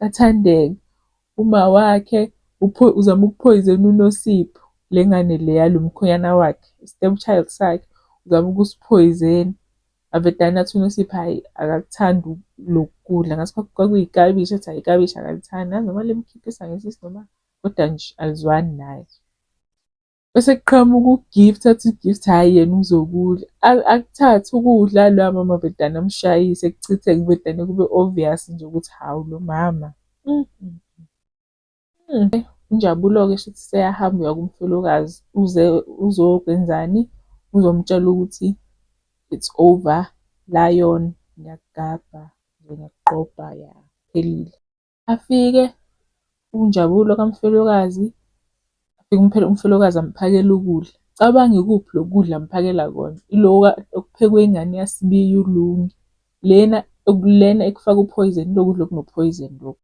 kaThandeka. Uma wakhe uzama ukuphoyizena uNosipho, le ngane le yalo mkhwenyana wakhe, i-step child sakhe, uzama ukusiphoyizena. Avedane athi uNosipho, hhayi, akakuthandi lokhu kudla. Ngathi kwakuyiklabishi, ethi hhayi, iklabishi akalithandi. Angazi noma limkhiphisa ngesisu noma, kodwa nje alizwani naye. Bese kuqhamuka uGift, athi uGift, hhayi, yena uzokudla. Akuthathe ukudla loya mama avedane amshayise, kuchitheke, kuvedane kube obvious nje ukuthi hawu, lo mama. UNjabulo-ke shuthi seyahamba uya kumfelokazi, uze uzokwenzani? Uzomtshela ukuthi it's over, Lion, ngiyakugabha, ngiyakuqopha, ya, kuphelile. Afike uNjabulo kamfelokazi, afike umfelokazi amphakele ukudla. Cabanga ikuphi lokhu kudla amphakela kona? Iloku okuphekwe ingane yaSibiya uLungi. Lena lena ekufaka uphoyizeni, ilokhu kudla okunophoyizeni lokhu.